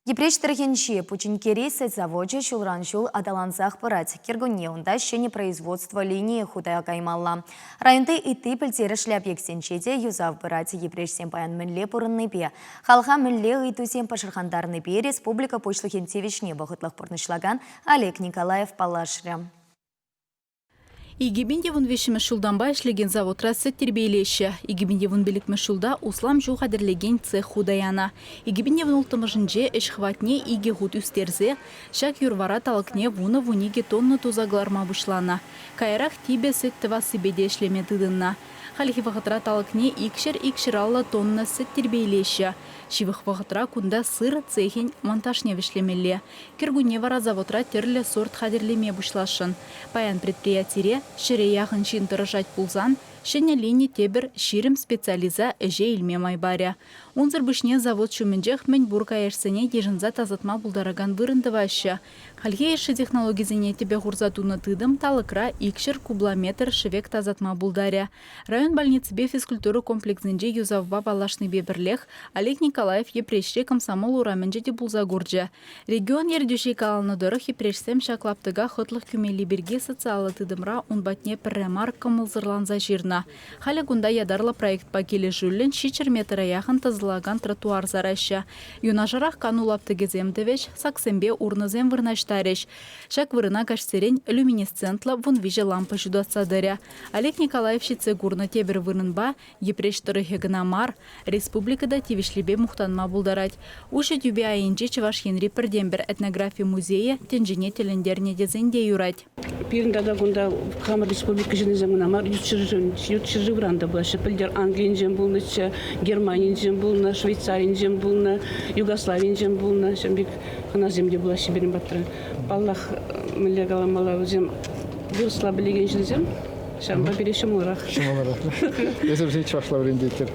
Йӗпреҫ тӑрӑхӗнчи Пучинкери сӗт завочӗ ҫулран-ҫул аталансах пырать. Кӗркунне унта ҫӗнӗ производство линийӗ хута каймалла. Районти ытти пӗлтерӗшлӗ объектсенче те юсав пырать. Йӗпреҫсем паян мӗнле пурӑннипе, халӑха мӗнле ыйтусем пӑшӑрхантарнипе республика Пуҫлӑхӗн тивӗҫне вӑхӑтлӑх пурнӑҫлакан Олег Николаев паллашрӗ. 2013-мӗш ҫултанпа ӗҫлекен заводра сӗт тирпейлеҫҫӗ. 2015-мӗш ҫулта услам ҫу хатӗрлекен цех хута янӑ. 2016-мӗшӗнче ӗҫ хӑватне икӗ хут ӳстерсе ҫак юр-вара талӑкне вунӑ-вуникӗ тонна туса кӑларма пуҫланӑ. Каярах типӗ сӗт тӑвассипе те ӗҫлеме тытӑннӑ. Хальхи вӑхӑтра талӑкне икҫӗр-икҫӗр аллӑ тонна сӗт тирпейлеҫҫӗ. Ҫывӑх вӑхӑтра кунта сыр цехӗн монтажне вӗҫлемелле. Кӗркунне вара заводра тӗрлӗ сорт хатӗрлеме пуҫласшӑн. Паян предприятире ҫӗре яхӑн ҫын тӑрӑшать пулсан, ҫӗнӗ лини тепӗр 20 специалиста ӗҫе илме май парӗ. Унсӑр пуҫне завод ҫумӗнчех мӗнпур каяшсене йышӑнса тасатма пултаракан вырӑн тӑваҫҫӗ. Хальхи йышши технологисене тӗпе хурса тунӑ тытӑм талӑкра икҫӗр кубла метр шӗвек тасатма пултарӗ. Район больниципе физкультура комплексӗнче юсавпа паллашнипе пӗрлех Олег Николаев Йӗпреҫри Комсомол урамӗнче те пулса курчӗ. Регион ертӳҫи каланӑ тӑрӑх, йӗпреҫсем ҫак лаптӑка хӑтлӑх кӳмелли пирки социаллӑ тытӑмра ун патне пӗрре мар кӑмӑлсӑрланса ҫырнӑ. Халӗ кунта ятарлӑ проектпа килӗшӳллӗн ҫичҫӗр метра яхӑн тӑсӑлакан тротуар сараҫҫӗ. Юнашарах кану лаптӑкӗсем тӑвӗҫ, саксемпе урнӑсем вырнаҫтарӗҫ. Ҫак вырӑна каҫсерен люминесцентлӑ 13 лампа ҫутатса тӑрӗ. Олег Николаев ҫитсе курнӑ тепӗр вырӑнпа Йӗпреҫ тӑрӑхӗ кӑна мар, республика та тивӗҫлипе мухтанма пултарать. Уҫӑ тӳпе айӗнче Чӑваш Енри пӗртен-пӗр этнографи музейӗ тӗнчене тӗлӗнтернӗ тесен те юрать. Пирӗн тата кунта хамӑр республика ҫыннисем кӑна мар, ют ҫӗршывран та пулаҫҫӗ. Пӗлтӗр Англинчен пулнӑччӗ, Германинчен пулнӑ, Швейцаринчен пулнӑ, Югославинчен пулнӑ. Ҫавӑн пек хӑнасем те пулаҫҫӗ пирӗн патра. Паллах, мӗнле каламалла, вӗсем вырӑсла пӗлекен ҫынсем, ҫавӑнпа пире ҫӑмӑлрах. Ҫӑмӑлрах. Эсир вӗсене чӑвашла вӗрентетӗр.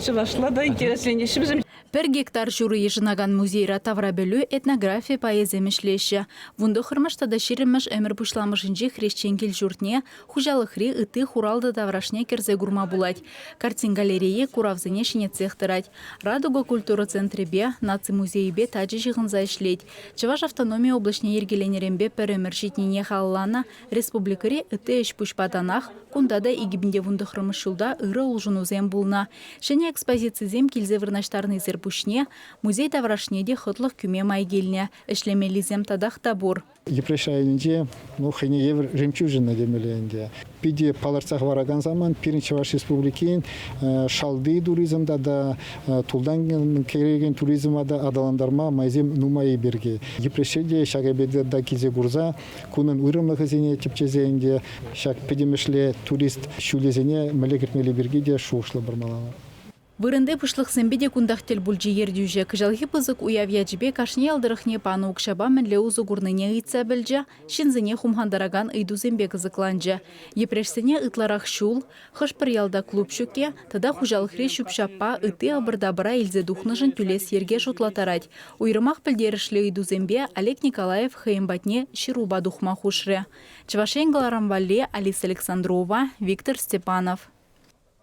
Чӑвашла та интересленеҫҫӗ вӗсем. Пӗр гектар ҫурӑ йышӑнакан музейра таврапӗлӳ, этнографи пайӗсем ӗҫлеҫҫӗ. Вунтӑххӑрмӗш тата ҫирӗммӗш ӗмӗр пуҫламӑшӗнчи хресчен кил-ҫуртне, хуҫалӑхри ытти хуралтӑ таврашне кӗрсе курма пулать. Картин галерейи куравсене ҫӗнетсех тӑрать. Радуга культура центрӗпе, наци музейӗпе тачӑ ҫыхӑнса ӗҫлет. Чӑваш автономи облаҫне йӗркеленӗренпе пӗр ӗмӗр ҫитнине халалланӑ республикӑри ытти ӗҫ-пуҫпа танах кунта та 2019 ҫулта ырӑ улшӑнусем пулнӑ. Ҫӗнӗ экспозицисем килсе вырнаҫтарнисӗр пуҫне музей таврашне те хӑтлӑх кӳме май килнӗ. Ӗҫлемеллисем татах та пур. Йӗпреҫ районӗнче ну, хӑйне евӗр жемчужина темелле ӗнтӗ. Питӗ палӑртса хӑваракан самант пирӗн Чӑваш Республикин шалти туризм тата тултан кӗрекен туризма та аталантарма майсем нумай пирки. Йӗпреҫре те ҫак объекта килсе курса кунӑн уйрӑмлӑхӗсене тӗпчесе ӗнтӗ ҫак пӗтӗмӗшле турист ҫулӗсене мӗнле кӗртмелли пирки те шухӑшлӑпӑр малалла. Вырӑнти пуҫлӑхсемпе те кунтах тӗл пулчӗ ертӳҫӗ. Кӑҫалхи пысӑк уяв ячӗпе кашни ял тӑрӑхне панӑ укҫапа мӗнле усӑ курнине ыйтса пӗлчӗ, ҫынсене хумхантаракан ыйтусемпе кӑсӑкланчӗ. Йӗпреҫсене ытларах ҫул, хӑш-пӗр ялта клуб ҫукки тата хуҫалӑхри ҫӳп-ҫаппа ытти ӑпӑр-тапӑра илсе тухнӑшӑн тӳлес йӗрке шутлаттарать. Уйрӑмах пӗлтерӗшлӗ ыйтусемпе Олег Николаев хӑйӗн патне ҫырупа тухма хушрӗ. Чӑваш Ен кӑларӑм валли Алиса Александрова, Виктор Степанов.